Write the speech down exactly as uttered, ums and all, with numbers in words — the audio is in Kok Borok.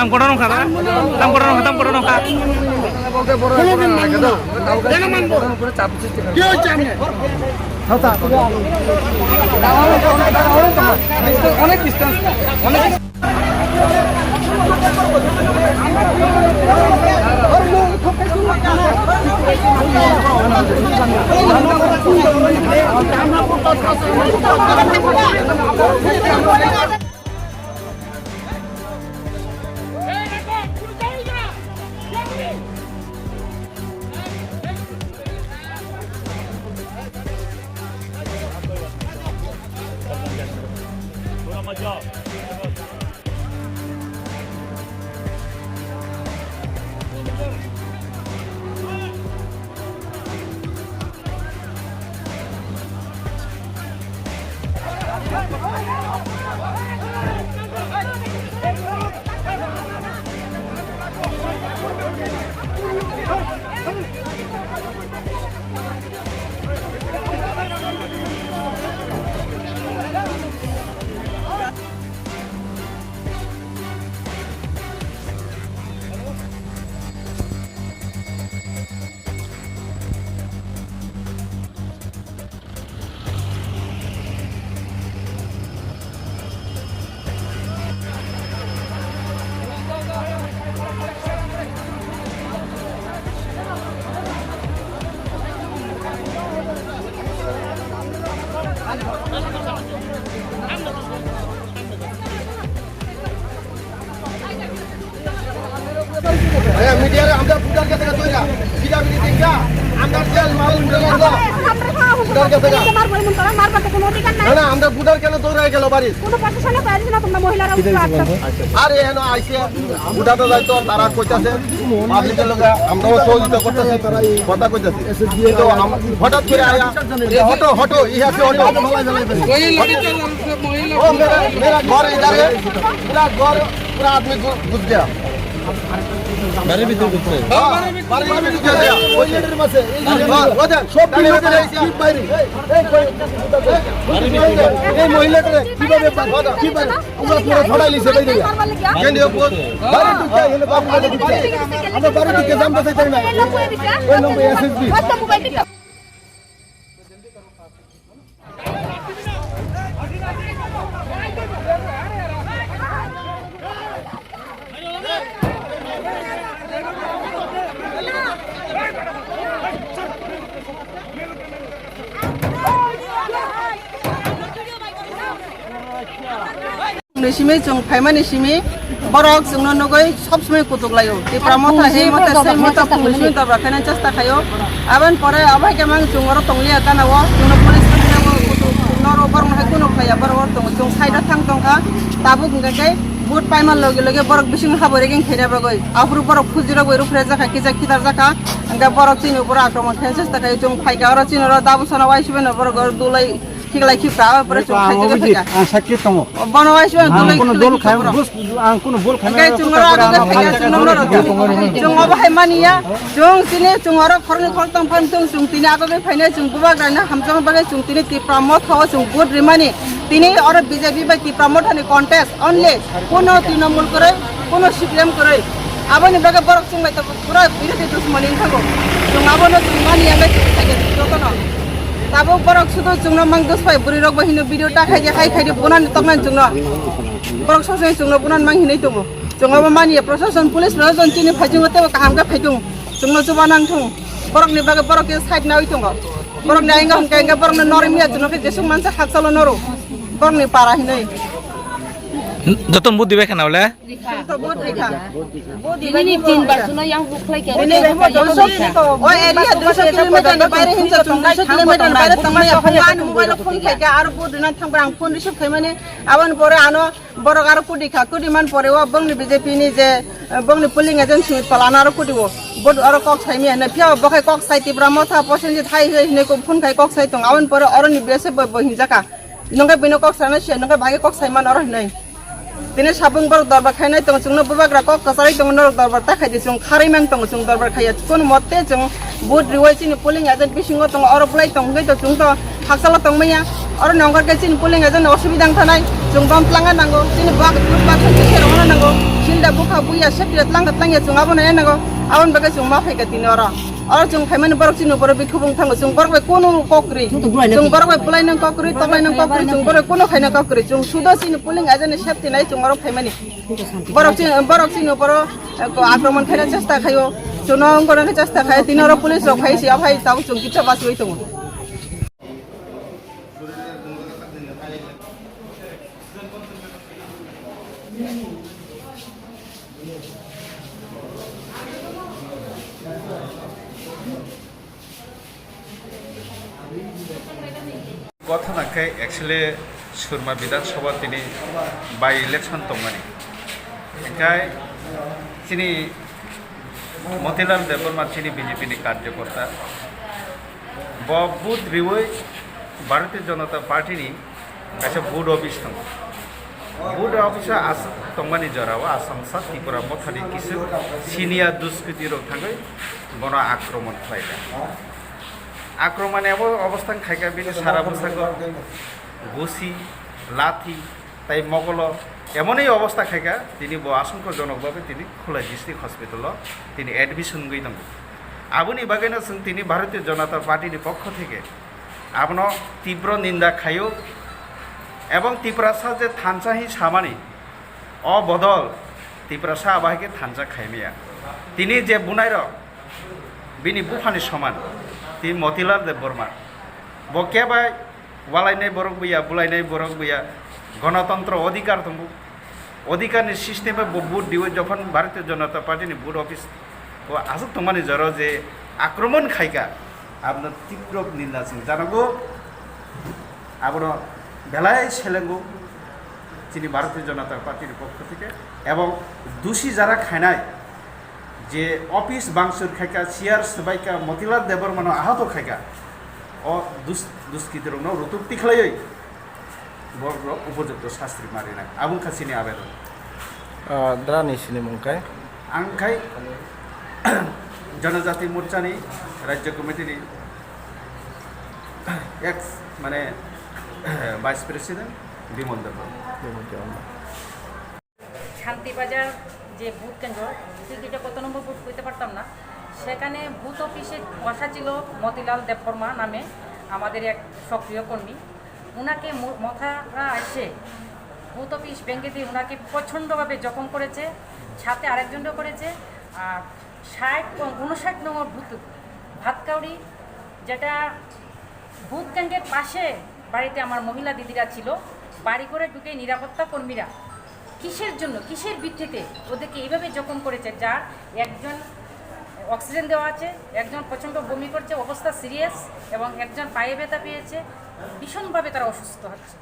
Tam kotor wngkha da? Tam kotor wngkha, tam kotor wngkha. অনেক ডিস্টেন্স, অনেক Midia re, amra voter ke tega toira, bida bidi tega, amra jel mal mudar ke tega. না, না, আমরা ভোটার কেন দৌড়ায় গেল বাড়ি? কোনো প্রশাসনে পারছে না, তোমরা মহিলারা উঠে আসছো। আরে, এনো আইসে, ভোটাররা যাইতো, তারা কইতাছে, পাবলিকের লগে আমরাও সহযোগিতা করতেছি, কথা কইতাছি। কিন্তু আম-, হঠাৎ করে আয়া, হটো, হটো, ইহাতে হটো। ও, মেরা, মেরা ঘর ইধার হে, পুরা ঘর, পুরা আদমি ঘু-, ঘুস গয়া। বাড়ির ভিতরে ঢুকছে। হ্যাঁ, বাড়ির ভিতরে ঢুকে আছে। ওই গেটের মাঝে, এই গেটের মাঝে। হ্যাঁ, ওদের। সব পিন ওদের। এই বাইরে। এই, এই, এই, এই মহিলাটারে কিভাবে পার-, কি পারে? আমরা পুরো ছড়াই লিছে বাইরে। কেন্দ্রীয় পুলিশ। বাড়ি ঢুকতে হলে বাড়ির মাঝে ঢুকতে। আমরা বাড়ি ঢুকে জানতে চাই, তাই না? ওই নম্বর SSB. Ni simi chwng phaimani simi borok chwngno nugwi sob somoi kutuk laio. Tipra motha he motha sei motha phungni simi tabra khaina chesta khaio. Aboni pore abai khe mang chwng oro tongliya gana o chwngno police khe kutuk noro borok hai kunu khlaiya borok oro tongo chwng side o thang tongkha tabuk hwnkhe khe vote paima loge loge borok bising habo regeng khaina bagwi aphuru borok phuji rok bai rupre jakha kisa khitar jakha hwnkhe borok chini upor akromon khaina chesta khaio chwng phaikha oro chini oro dabusano waisubeno borok oro dulai Khiklai khikra, abo pore chwng khaijak khaikha. Ang sakki tongo. Bono waisa ang dulai kuno khiklai dol khai khikra. Ang kuno bol khai. Hingke chwng oro dulai khaijak chwng noro. Chwng obo hai mani ya. Chwng tini chwng oro khoroknwi khoroktham phan chwng chwng tini abo bai phainai chwng bubagra na hamjakma bagwi chwng tini Tipra motha o chwng vote rimani. Tini oro B J P bai Tipra motha ni contest only. Kuno Trinamool kwrwi, kuno C P M kwrwi. Aboni bagwi borok chwng bai tabuk pura birodhi dushmani wngkha bo. Chwng abono chwng mani ya bai chwng khaijak jotono. Tabuk borok sudu chwngno mang dos pai bwrwi rok bo hino video ta khaidi hai khaidi bunani toknani chwngno. Borok sosai chwngno bunani mang hinwi tongo. Chwng abo mani ya proshashan police proshashan chini phaichungo tebo kaham khe phaitung. Chwngno chuba nang thung. Borokni bagwi borok khe side nawi tongo. Borokni ainga hwnkhe ainga borokno norwi miya chwngno khe jesuk mansa hakchalo noro. Borokni para hinwi. Joton budi bai khana bole? Nini tin bar suno yang buklai kya. Nini buklai kya. O area dusra kilometer ni baire hinsa chwng dusra kilometer ni baire tongmani phone, ani mobile phone khaikha aro budi na thangba ang phone receive khaimani aboni pore ano borok aro kudi kha, kudi man pore o bongni B J P ni je bongni polling agent Sumit Pal ano aro kudi o bot aro kok saimi hene phia bo khai kok sai Tipra motha Prosenjit hai hai hine ko phone khai kok sai tong aboni pore oro ni B S F bo hinjaka nongke bino kok sana sia nongke bagi kok sai man oro hinai. Tini sabung borok dorbar khainai tongo, chwngno bubagra kok kwcharwi tongo, norok dorbar ta khaidi, chwng kharwi mang tongo, chwng dorbar khaiya. Kono mote chwng vote riwi chini polling agent bisingo tongo, oro bolai tongwi to chwng to hakchalo tongmaya. Oro nongkar khe chini polling agent ni osubida wngthanai, chwng bom tlangna nango, chini bak bak khe serokna nango, silda bukha buya sepira tlangkha tlangya chwng abono ya nango, aboni bagwi chwng ma phaikha tini oro. Oro chwng phaimani borok chini borok bikhubung thango, chwng borok bai kono kok kwrwi, chwng borok bai bwlai nang kok kwrwi, toklai nang kok kwrwi, chwng borok bai kono khaina kok kwrwi, chwng sudo chini polling agent ni safety nai chwng oro phaimani. Borok chini, borok chini borok, eh, akromon khaina chesta khaio, chwngno wngkona khe chesta khaio, tini oro police rok phai si aphai tabuk chwng kisa bachwi tongo. Gothana khe actually Surma Bidhan Sabha tini by election tongmani. Hinkhe chini Motilal Debbarma chini B J P ni karjokorta. Bo vote riwi Bharatiya Janata Party ni kaisa vote office tongo. Vote office o as-, tongmani jora o Assam sa Tripura mothani kisu senior duskiti rok thangwi bono akromon khlaikha. Akromon abo obostha khaikha bini sara bwskango gusi, lathi, tai mogolo emoni obostha khaikha, tini bo asongkhojonok babe tini Khulai District Hospital o tini admission wngwi tongo. Aboni bagwino chwng tini Bharatiya Janata Party ni pokho theke abono tibro ninda khaio ebong Tiprasa je thansa hi samani o bodol Tiprasa abo hai khe thansa khaimaya. Tini je bunairok bini buphani soman, tini Motilal Debbarma, bo kebai walainai borok buya, bulainai borok buya, gonotontro odhikar tongo. Odhikar ni system o bo vote diwi jokhon Bharatiya Janata Party ni vote office o aswk tongmani jora je akromon khaikha, abono tibro ninda chwng janago, abono belai selengo chini Bharatiya Janata Party ni pokho theke, ebong dusi jara khainai je office bangsur khaika, chair swbaika, Motilal Debbarmano ahato khaika, o dus-, duskitirokno rutuk tikhlaiwi borok upojukto sastri marinai. Abo wngkha chini abedon. Ah, drani sinimung kai? Ang khai Janajati Morchani Rajya Committee ni ex, mane, Vice President Bimal Debbarma. Shantibazar যে ভোট কেন্দ্র, ঠিক এটা কত নম্বর ভোট কইতে পারতাম না, সেখানে বুথ অফিসে বসা ছিল মতিলাল দেববর্মা নামে আমাদের এক সক্রিয় কর্মী। ওনাকে ম-, মথারা এসে বুথ অফিস ভেঙে দিয়ে ওনাকে প্রচণ্ডভাবে জখম করেছে, সাথে আরেকজনও করেছে। আর ষাট ও ঊনষাট নম্বর বুথ ভাতকাউড়ি, যেটা ভোট কেন্দ্রের পাশে বাড়িতে আমার মহিলা দিদিরা ছিল, বাড়ি ঘরে ঢুকে নিরাপত্তা কর্মীরা কিসের জন্য, কিসের ভিত্তিতে ওদেরকে এইভাবে জখম করেছে, যার একজন অক্সিজেন দেওয়া আছে, একজন প্রচণ্ড বমি করছে, অবস্থা সিরিয়াস, এবং একজন পায়ে ব্যথা পেয়েছে, ভীষণভাবে তারা অসুস্থ হচ্ছে।